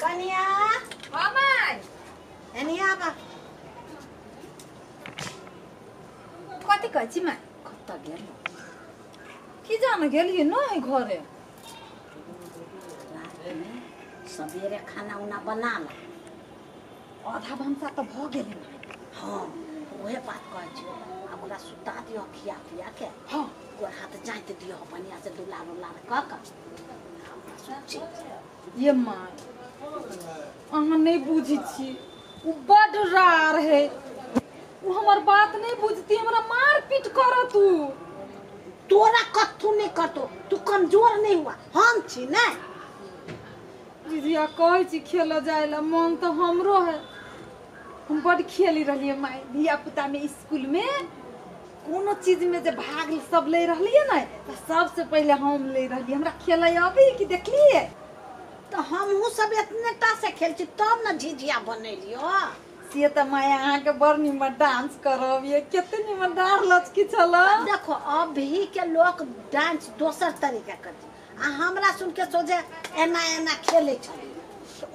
कनिया। हां my एनी आबा। कथि कहै छी my? कत गेल की जान गेलियै नै घरे। रात में सवेरे खाना उना बना ला। आधा भनसा त भ गेलै my. हां ओहे बात कहै छी। आ ओकरा सुता दियो खिया पिया के। हां गोर हाथ जाइत दियो बढ़िया से दुलार उलार क क। ये my अहाँ नहीं बुझी छी, उ बड रार है, उ हमर बात नहीं बुझती, हमरा मार पीट करत उ। तोरा कथू नहीं करतो, तू कमजोर नहीं हुआ, हम छी ने। दीदिया कहै छी खेल जाय ला, मन तो हमरो है। हम बड खेली रहलियै my धिया पुता में स्कूल में कोनो चीज में जे भाग सब ले रहलियै ने त सबसे पहले हम ले रहलियै। हमरा खेलै अबै कि देखलियै? तो हमहूँ सब इतने टा से खेल छी तब न झिझिया बनेलियो। से त माया अहाँ के बड़ निमन डांस करब ये, कते निमन डार लचकी छल। देखो अभी के लोग डांस दोसर तरीका कर आ हमरा सुन के सोझे एना एना खेले छल।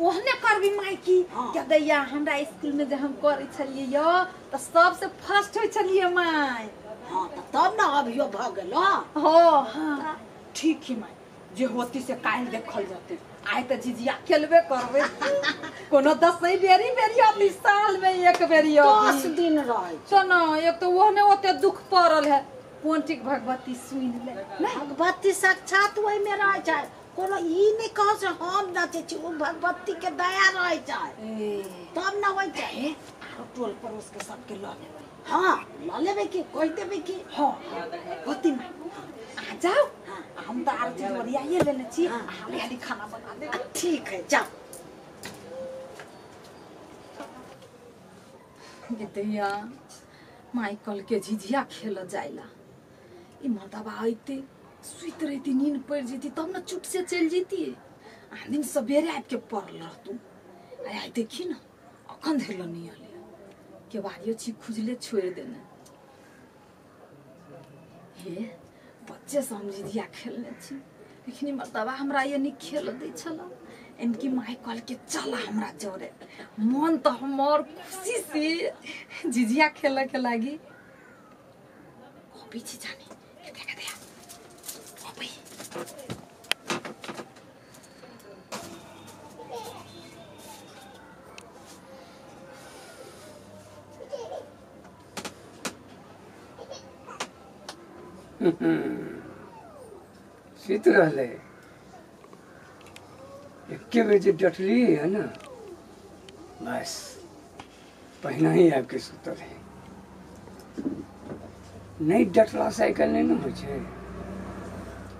ओहने करबी माय की क्या दैया हमरा स्कूल में जे हम करे छलियै य त सबसे फर्स्ट होय छलियै my. हां त तब न अभियो भ गेलो। हां हां ठीक है my, जे होती से काल्हि देखल जते। आइ त झिझिया खेलबे करबे। कोनो दसई बेरी बेरी आती साल में एक बेरी 10 दिन रहे चना। एक तो ओहने ओते दुख पड़ल है, कोन ठीक भगवती सुन ले। भगवती साक्षात ओहि में रहे छै, कोनो ई नहीं कहो से हम नाचे छी, उ भगवती के दया रहे छै तब न होय छै। आरो टोल पड़ोस के सबके ल लेबै। हां ल लेबै की कहि देबै की। हां होती my आ जाओ। हम तो आर चीज ओरियाइए लेने छी, हाली हाली खाना बना देबै। ठीक है जाओ। दैया माई कल के झिझिया खेल जाइला, ई मर्दबा अइते सुति रहती, नींद पड़ जेती तब न चुट से चल जेती। आ दिन सवेरे आबि के पड़ल रहतू। आइ देखी न अखन धरि नहीं अले, केवाड़ियो छी खुजले छोड़ि देने। हे बच्चे से हम झिझिया खेलने छी, लेकिन मर्दबा हमरा ये नहीं खेल दै छल। इनकी माई कहल के चला हमरा जोरे, मन तो हमर खुशी से झिझिया खेल के लागी। अभी छी जानी देख दे अभी। सुति रहले एके बेर जे डटली है ना, बस पहिने ही आबि के सुतल है। नहीं डटला साइकिल नहीं न होइ छै,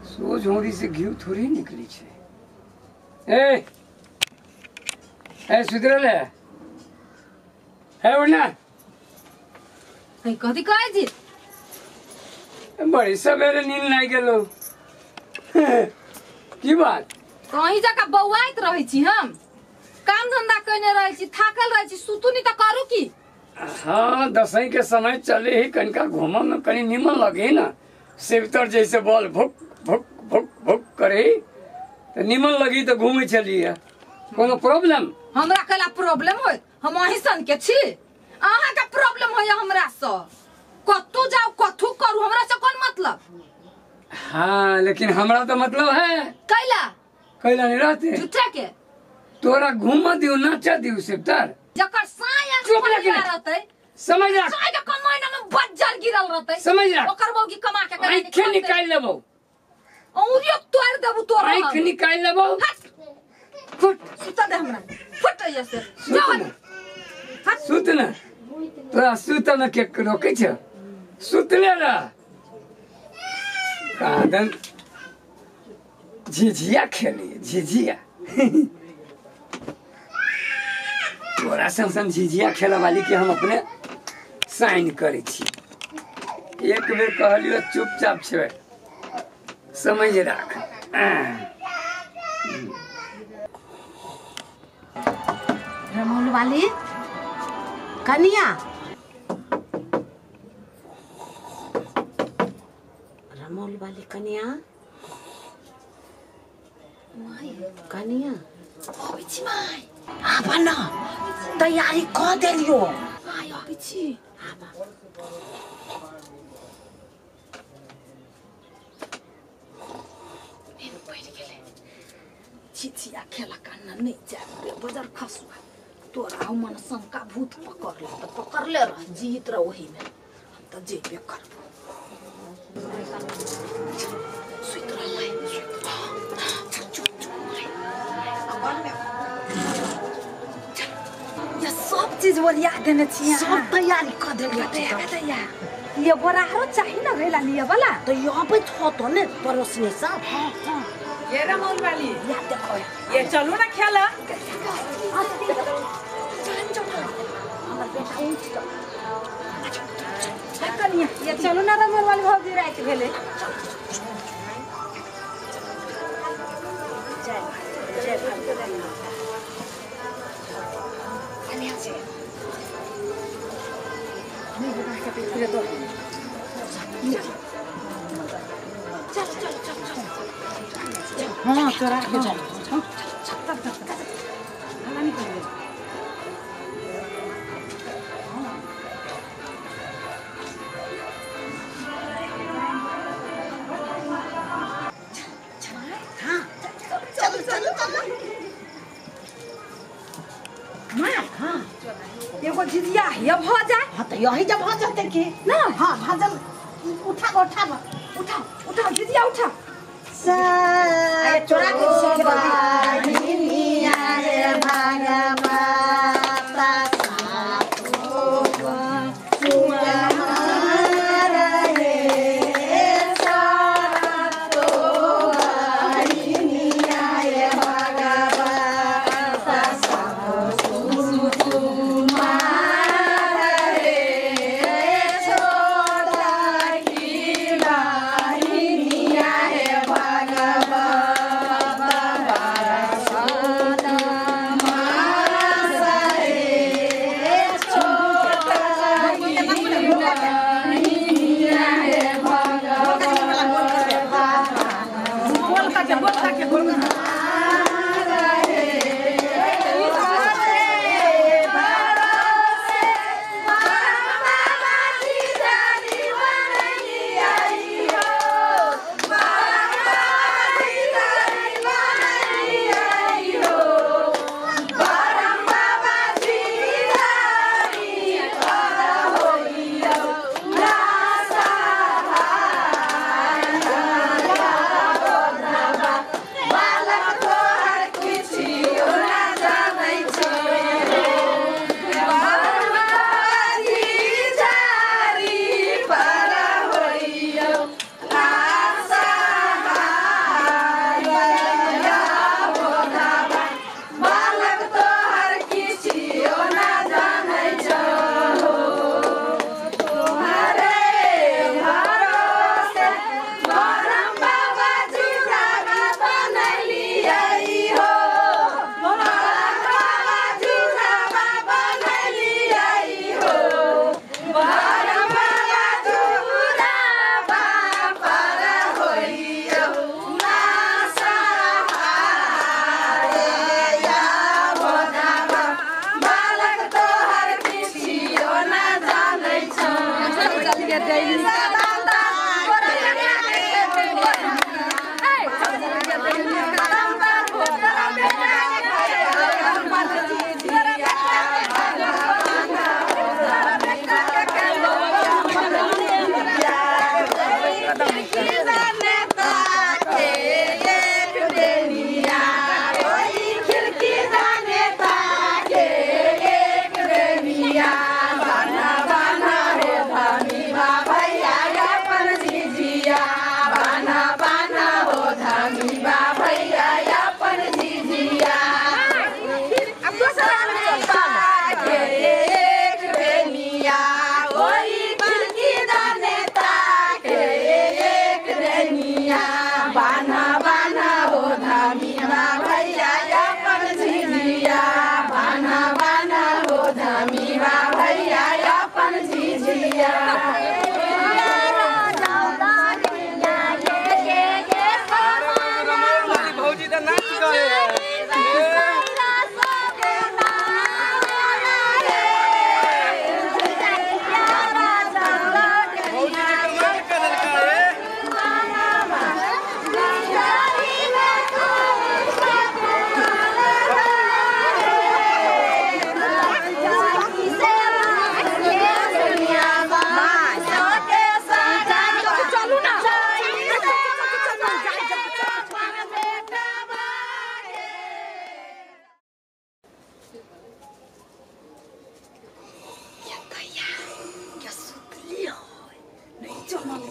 सोझ होरी से घी थोड़ी निकली छै। ए ए सुति रहले है उठना। कथी कहै छी? बड़ी सवेरे नींद लागि गेलो। की बात? कहीं जका बौआइत रहै छी, हम काम धंधा कने रहै छी, थाकल रहै छी, सुतू नहीं त करू की? हाँ दसई के समय चले ही कनिका घूमऽ में कनी निमन लगे ना, सेवतर जैसे बॉल भुक भुक भुक भुक करे तो निमन लगी तो घूमे चलिए। कोनो प्रॉब्लम? हमरा कला प्रॉब्लम होय, हम अहीं सन के छी, अहाँ के प्रॉब्लम होय हमरा से। कतू जाओ कथू करू हमरा से कोन मतलब? हाँ लेकिन हमरा तो मतलब है। कैला कैला नहीं रहते झूठा के तोरा घूमा दियो नाचा दियो सेवतर जकर साया रहते समझ रख, साय के कमाइना में बज्जर गिरल रहते समझ रख, ओकर बौगी कमा के आँख निकाल लेबो, औरियो तोड़ देबू तोरा आँख निकाल लेबो। फुट सुता दे हमरा, फुट ऐसे से जाओ सुत ना, तोरा सुत ना के रोकै छ, सुतले रह। कादन झिझिया खेली झिझिया। तोरा सन सन झिझिया खेले वाली के हम अपने साइन करे छी। एक बेर कहलियो चुपचाप छे, समझ राख। रमौल वाली कनिया, रमौल वाली कनिया, कनिया अबै छी माय। आबा न तैयारी क देलियो। माय आबै छी। आबा नींद पड़ि गेलै। झिझिया खेला कान्ना नहीं जायब रे बजार खसुआ तोरा मन शंका भूत पकड़ले त पकड़ले रह जीत रह ओही में हम त जेबे करबो। सुति रह माय सुति रह चुप चुप माय ये सब चीज ओरिया देने छी सब तैयारी क देलियो। तैयार ये बोरा चाही न घैला लिय वाला तो यहाँ पे होतो ने पड़ोसनी सब। हां हां ये रमौल वाली या देखो ये चलू ना खेला हमर बेटा उठ जा कनिया ये चलू ना रमौल वाली भौजी रात भेले। जय जय कनिया से नहीं बना के पे दो। चल चल चल चल हां चोरा के चल चल चल चल हला नहीं कर। हां चल चल चल मां हां एगो झिझिया हे भ जाय। हां त यही जब भ जते की ना। हां भजन उठा उठा उठा उठा झिझिया उठा। अरे चोरा के बहिनिया रे भगवता सातो सुकुमार रे सातो बहिनिया रे भगवता सातो सुकुमार रे छोटा की बहिनिया रे भगवता।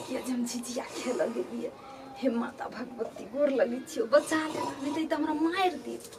किया जे हम झिझिया खेलऽ गेलियै। हे माता भगवती, गोर लगै छियौ, बचा ले, नहि तऽ ई तऽ हमरा मारि देत।